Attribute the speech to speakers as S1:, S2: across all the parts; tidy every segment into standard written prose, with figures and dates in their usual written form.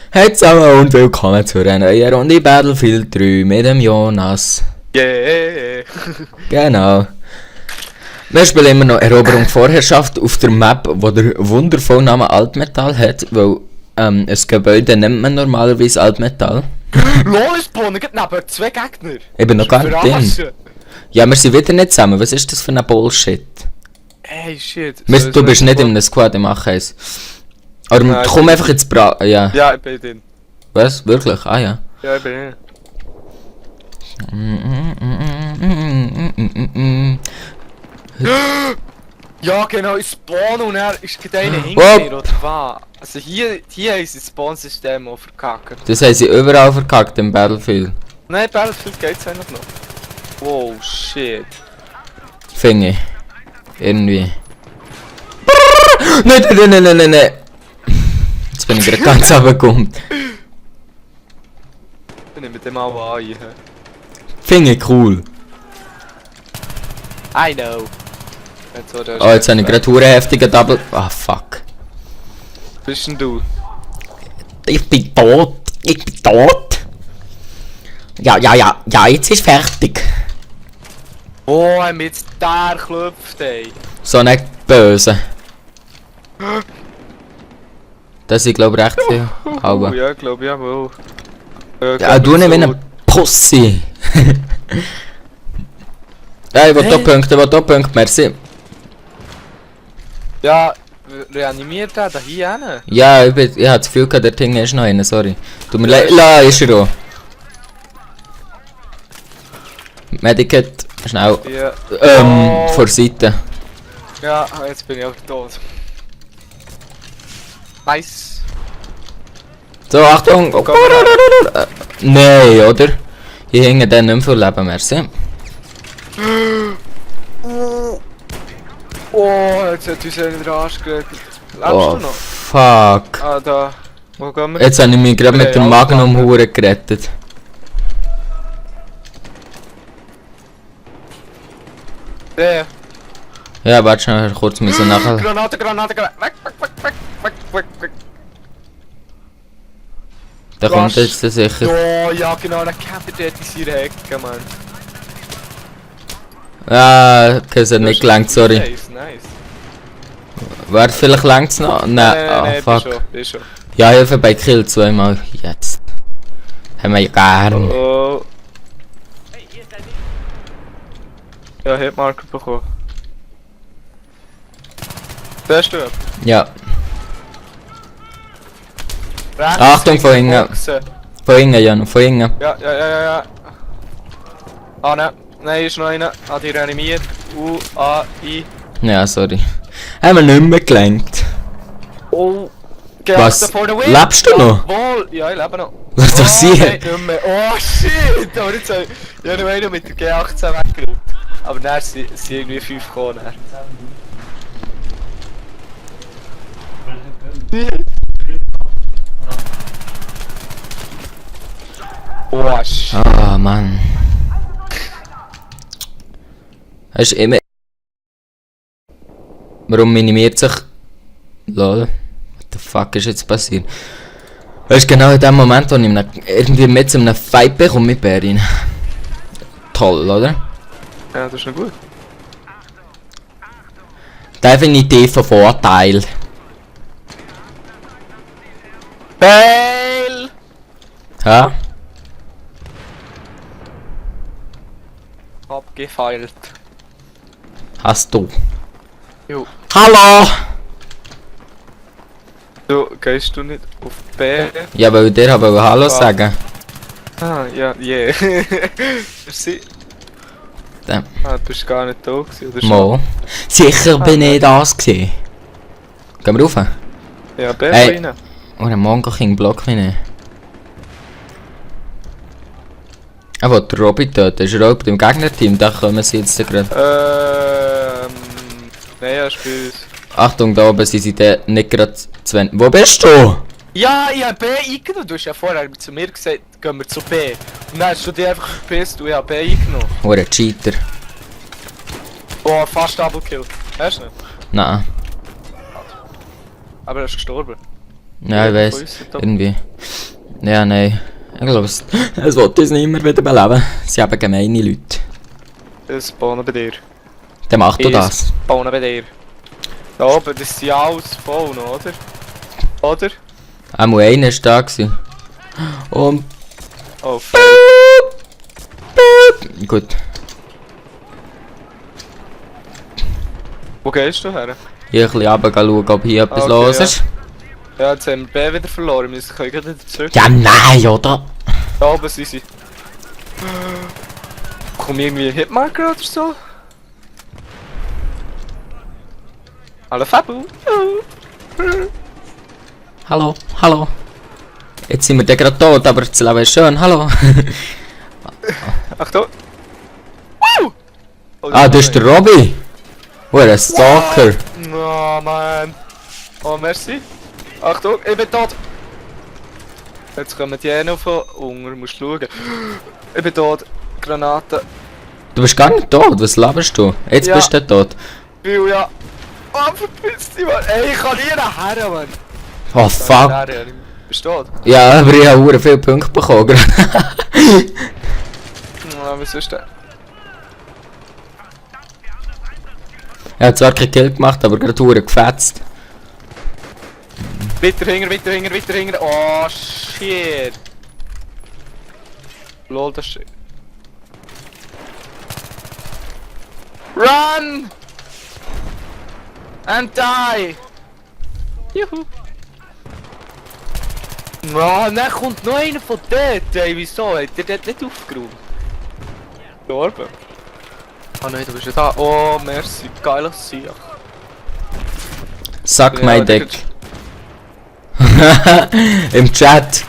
S1: Hey zusammen und willkommen zu einer neuen Runde Battlefield 3 mit dem Jonas.
S2: Yeah!
S1: Genau. Wir spielen immer noch Eroberung Vorherrschaft auf der Map, wo der wundervollen Namen Altmetall hat, weil ein Gebäude nennt man normalerweise Altmetall.
S2: LOL, spawnen geht neben zwei Gegner!
S1: Ich bin noch gar nicht drin. Ja, wir sind wieder nicht zusammen. Was ist das für ein Bullshit?
S2: Hey, shit.
S1: Du bist nicht in einem Squad, ich mache es. Aber
S2: Nein,
S1: komm einfach ins Ja.
S2: Ja, ich bin drin.
S1: Was? Wirklich? Ah ja.
S2: Ja, ich bin drin. Ja, genau, ich spawn und er ist gerade einer hinter mir, oder was? Also hier haben sie das Spawn-System auch verkackt.
S1: Das haben sie überall verkackt im Battlefield.
S2: Nein, Battlefield geht's eigentlich noch. Wow, shit.
S1: Finde ich. Irgendwie. Nein. Jetzt bin ich gerade ganz runtergekommen.
S2: Ich nehme den mal an.
S1: Finde ich cool.
S2: I know.
S1: Oh, jetzt habe ich gerade einen heftigen Double... Ah, fuck.
S2: Bist denn du?
S1: Ich bin tot. Ja, jetzt ist fertig.
S2: Oh, er mit der klopft, ey.
S1: So nicht böse. Das ist, glaube ich, recht viel. Aber...
S2: Ja, glaube ich auch.
S1: Ja, du nicht wie eine Pussy. Ja, ich will Top-Punkte, merci.
S2: Ja, reanimiert er da hier hin?
S1: Ja, ich hatte das Gefühl, der Ding ist noch einer, sorry. Tut mir leid, ist er auch. Medikit, schnell.
S2: Ja.
S1: Vor der Seite.
S2: Ja, jetzt bin ich auch tot. Nice.
S1: So, Achtung! Oh, nein, oder? Hier hängen dann nicht mehr viel Leben, merci.
S2: Oh, jetzt hat uns einer den Arsch gerettet. Lebst
S1: Oh,
S2: du noch?
S1: fuck.
S2: Ah, da. Wo gehen wir?
S1: Jetzt habe ich mich gerade mit dem Magnum-Hure gerettet.
S2: Der.
S1: Ja, warte schnell, kurz müssen nachher.
S2: Granate. Weg.
S1: Da kommt jetzt sicher.
S2: Oh, ja, genau, der Camper dort in seiner Ecke, Mann.
S1: Ah, es hat nicht gelangt, sorry.
S2: Nice.
S1: Warte, vielleicht langt es noch? Nein, fuck.
S2: Bist schon.
S1: Ja, Hilfe bei Kill zweimal. Jetzt. Haben wir ja gern.
S2: Oh. Ja, Hitmarker bekommen. Siehst du?
S1: Ja.
S2: Rechts
S1: Achtung, von hinten.
S2: Boxen.
S1: Von hinten, Jan, von hinten.
S2: Ja. Ah, ne. Nein, ist noch einer. Hat die reanimiert. I.
S1: Ja, sorry. Haben wir nicht mehr gelenkt.
S2: Oh.
S1: Was? Lebst du noch?
S2: Jawohl. Ja, ich lebe noch.
S1: Was passiert?
S2: Nein, nicht mehr. Oh, shit. Aber jetzt habe ich noch einen mit der G18 weggeräumt. Aber dann sind irgendwie 5 gekommen. Oh, shit.
S1: Ah, Mann. Es ist immer... Warum minimiert sich... Lol. What the fuck ist jetzt passiert? Es ist genau in dem Moment, wo ich irgendwie mit so einem Fight bekomme mit Berin. Toll, oder?
S2: Ja, das ist noch gut.
S1: Definitiv ein Vorteil.
S2: Fail!
S1: Ha?
S2: Abgefeilt.
S1: Hast du?
S2: Jo.
S1: Hallo!
S2: Du, gehst du nicht auf B?
S1: Ja, weil der aber Hallo sagen.
S2: Ah, ja, yeah. Merci.
S1: Damn.
S2: Ah, du bist gar nicht da gewesen, oder schon?
S1: Mo. Sicher bin ich das gewesen. Gehen wir rauf?
S2: Ja, B
S1: Hey.
S2: rein.
S1: Oh, der Mongo King Block mich. Aber der Robby töten, ist er auch im Gegnerteam, da kommen sie jetzt gerade.
S2: Nein, er spielt.
S1: Achtung, da oben sind sie nicht gerade zu wenden. Wo bist du?
S2: Ja, ich hab B eingenommen. Du hast ja vorher zu mir gesagt, gehen wir zu B. Und dann hast du dich einfach verpisst und ich hab B eingenommen.
S1: Oh, ein Cheater.
S2: Oh, fast Double Kill. Hast du nicht?
S1: Nein.
S2: Aber er ist gestorben.
S1: Ja, ich weiß. Irgendwie. Ja, nein. Ich glaube, es wird uns nicht mehr wieder beleben. Sie haben gemeine Leute.
S2: Das spawnen bei dir.
S1: Dann mach du das.
S2: Spawnen bei dir. Da oben, das ist ja alles voll noch, oder? Oder?
S1: Einmal einer war da gewesen. Und...
S2: Oh, fuck.
S1: Gut.
S2: Wo gehst du her?
S1: Hier ein bisschen runter, ob hier etwas
S2: Okay,
S1: los
S2: ja.
S1: ist.
S2: Ja, jetzt haben wir B wieder verloren, wir können gleich wieder zurück.
S1: Ja, nein, oder?
S2: Da oben sind sie. Komm irgendwie ein Hitmarker oder so? Hallo Fabu!
S1: Hallo, hallo. Jetzt sind wir dann gerade tot, aber das Leben ist schön. Hallo.
S2: Achtung! Woo! Oh,
S1: Ah, das ist der Robby. Oh, ein Stalker.
S2: Oh man! Oh, merci! Achtung, ich bin tot! Jetzt kommen die noch von unten, musst schauen. Ich bin tot. Granate.
S1: Du bist gar nicht tot, was laberst du? Jetzt
S2: Ja.
S1: bist du tot.
S2: Will ja. Oh, verpiss dich, Mann! Ey, ich kann nie nachher, Mann!
S1: Oh fuck.
S2: Bist du tot?
S1: Ja, aber ich habe verdammt viele Punkte bekommen.
S2: Was ist das?
S1: Ich habe zwar keinen Kill gemacht, aber gerade verdammt gefetzt.
S2: Weiter hinter. Oh, shit. Lol, das ist... Run! And die! Juhu! Oh, dann kommt noch einer von dort, ey, wieso? Hat der dort nicht aufgeräumt? Gestorben? Ah nein, du bist ja da. Oh, merci, geiler Sieg.
S1: Suck
S2: Ja,
S1: my dick. Im Chat.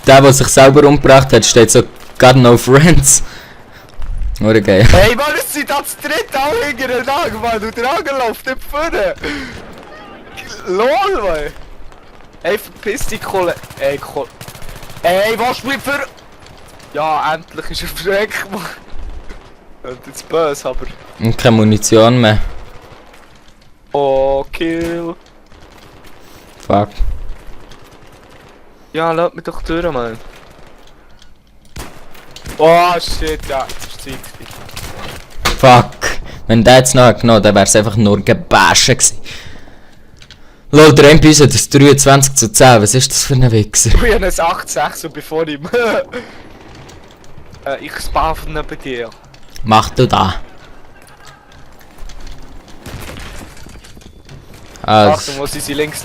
S1: Der sich selber umgebracht hat, steht so "Got no friends". Oder geil.
S2: Hey Mann, es sind das dritte Anhänger der Tag, Mann, und der Angel läuft nicht vorne. LOL, Mann. Ey, verpiss dich, Kohle. Ey, Kohle. Ey, was mit für... Ja, endlich ist er weg, Mann. Und jetzt böse, aber...
S1: Und keine Munition mehr.
S2: Oh, Kill.
S1: Fuck.
S2: Ja, lass mich doch durch, Mann. Oh, shit, ja, das ist Zeit.
S1: Fuck. Wenn der jetzt noch genommen, dann wär's einfach nur gebashen gewesen. Lol, der MP hat das 23:10. Was ist das für ein Wichser?
S2: Ich habe ein 8-6 und bevor ich... ich spawne bei dir.
S1: Mach du da.
S2: Achtung,
S1: Also,
S2: wo sind sie? Links.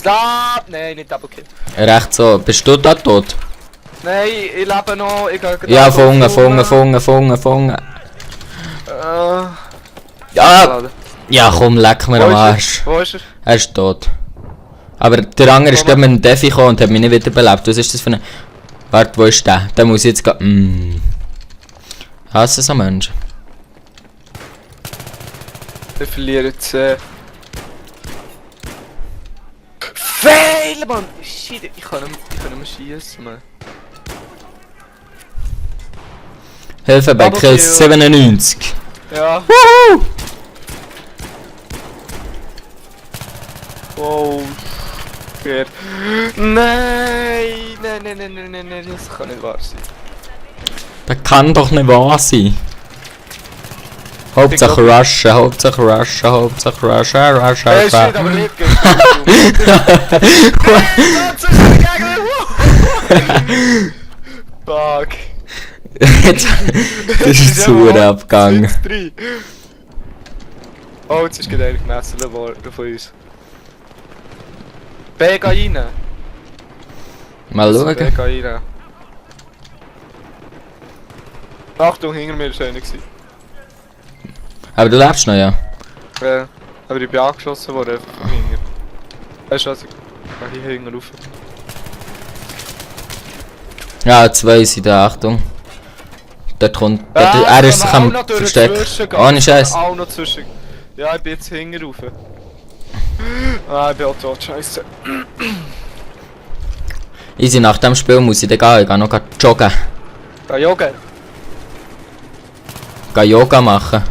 S2: Da! Nein, nicht Double Kill.
S1: recht so. Bist du da tot?
S2: Nein, ich lebe noch. Ich gehe
S1: Ja,
S2: gerade
S1: Funge. Ja, ja, komm, leck mir am Arsch.
S2: Wo ist er?
S1: Er ist tot. Aber der andere ist gerade mit dem Defi gekommen und hat mich nicht wiederbelebt. Was ist das für eine... Warte, wo ist der? Der muss jetzt gehen. Hasse so Menschen.
S2: Wir verlieren jetzt. Fail, Mann! Shit, ich kann nicht mehr schießen, Mann.
S1: Hilfe bei
S2: Double
S1: Kill
S2: kill.
S1: 97.
S2: Ja.
S1: Woohoo!
S2: Wow. Fair. Nein, das kann nicht wahr sein.
S1: Das kann doch nicht wahr sein. Hauptsache rushen.
S2: Hey, shit, aber nicht Fuck.
S1: Jetzt, das ist zu abgegangen.
S2: Oh, jetzt ist gerade eigentlich gemessen worden von uns. B, geh rein.
S1: Mal
S2: B,
S1: schauen.
S2: geh rein. Achtung, hinter mir ist einer gewesen.
S1: Aber du lebst noch, ja.
S2: Aber ich bin angeschossen worden von hinten. Weißt du was? Ich geh hier hinten rauf.
S1: Ja, zwei sind da, Achtung. Dort kommt... er ist sich am Verstecken. Ohne Scheiß.
S2: Auch noch zwischen. Ja, ich bin jetzt hinten rauf. Ah, ich bin auch tot, scheiße.
S1: Easy, nach dem Spiel muss ich dann gehen. Ich gehe noch joggen.
S2: Geh joggen.
S1: Gehe Yoga machen.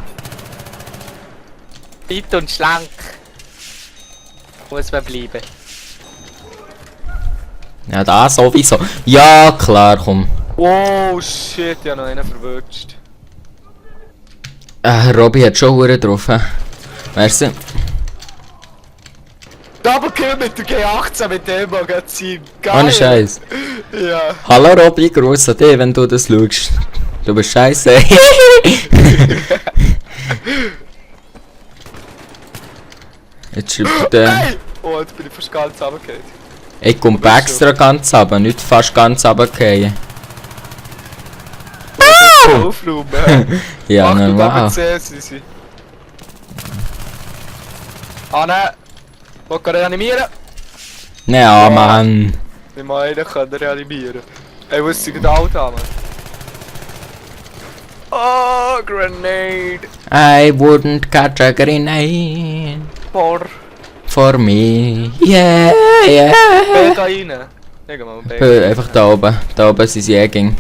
S2: Fit und schlank. Muss man bleiben.
S1: Ja, da sowieso. Ja, klar, komm.
S2: Oh shit, ich hab noch einen verwünscht.
S1: Robby hat schon Uhren drauf, hä? Merci.
S2: Double Kill mit der G18 mit dem Magazin. Geil!
S1: Ohne Scheiß.
S2: Ja.
S1: Hallo Robby, grüß an dich, wenn du das schaust. Du bist scheiße. Jetzt schreibt der.
S2: Hey! Oh, jetzt bin ich fast ganz runtergefallen.
S1: Ich komme extra ganz runter, nicht fast ganz runtergefallen.
S2: Aufräumen.
S1: Ja,
S2: Mach du
S1: normal.
S2: Double C, Sisi. Ah ne! Wollt ihr reanimieren?
S1: Ja, Mann.
S2: Ich meine, kann reanimieren. Ey, was ist denn da alt an, Mann? Oh, Grenade!
S1: I wouldn't catch a grenade for me. Yeah, yeah.
S2: B da rein. Leg mal B.
S1: Einfach da oben. Da oben sind sie ging.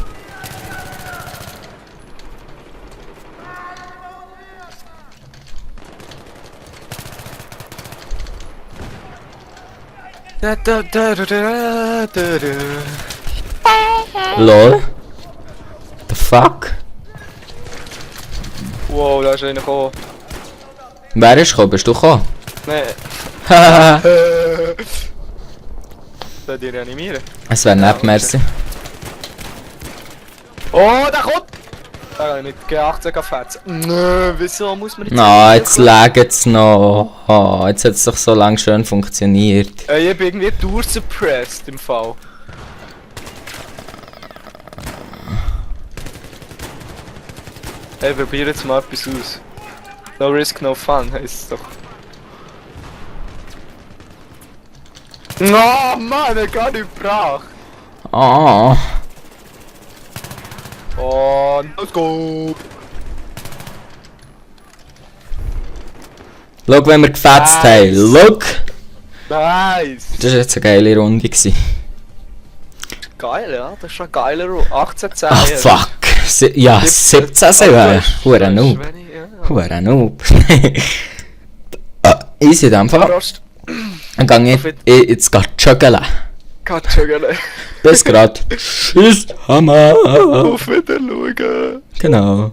S1: Lol. The fuck?
S2: Wow, da ist einer gekommen.
S1: Wer ist gekommen? Bist du gekommen?
S2: Nee.
S1: Haha.
S2: Soll ich reanimieren?
S1: Es wäre nett, merci.
S2: Oh, der kommt! Da kann ich mit G18 fetzen. Nö, wieso muss man jetzt...
S1: Na, jetzt lag es noch. Oh, jetzt hat es doch so lange schön funktioniert.
S2: Ich hab irgendwie durchsuppressed im Fall. Hey, probier jetzt mal etwas aus. No risk, no fun heisst es doch. Oh Mann, er gar nicht gebracht!
S1: Oh.
S2: Oh, let's go!
S1: Schau, wenn wir gefetzt haben. Look!
S2: Nice!
S1: Das war jetzt eine geile Runde. Gewesen.
S2: Geil, ja, das ist schon ein geiler 18-10.
S1: Ah, fuck! Ja, 17 sogar. Hure Noob. Hure Noob. Easy in dem Fall.
S2: Prost!
S1: Dann gehe ich jetzt gerade joggen.
S2: Katschögele.
S1: Bis grad. Tschüss, Hammer.
S2: Auf Wiedersehen!
S1: Genau.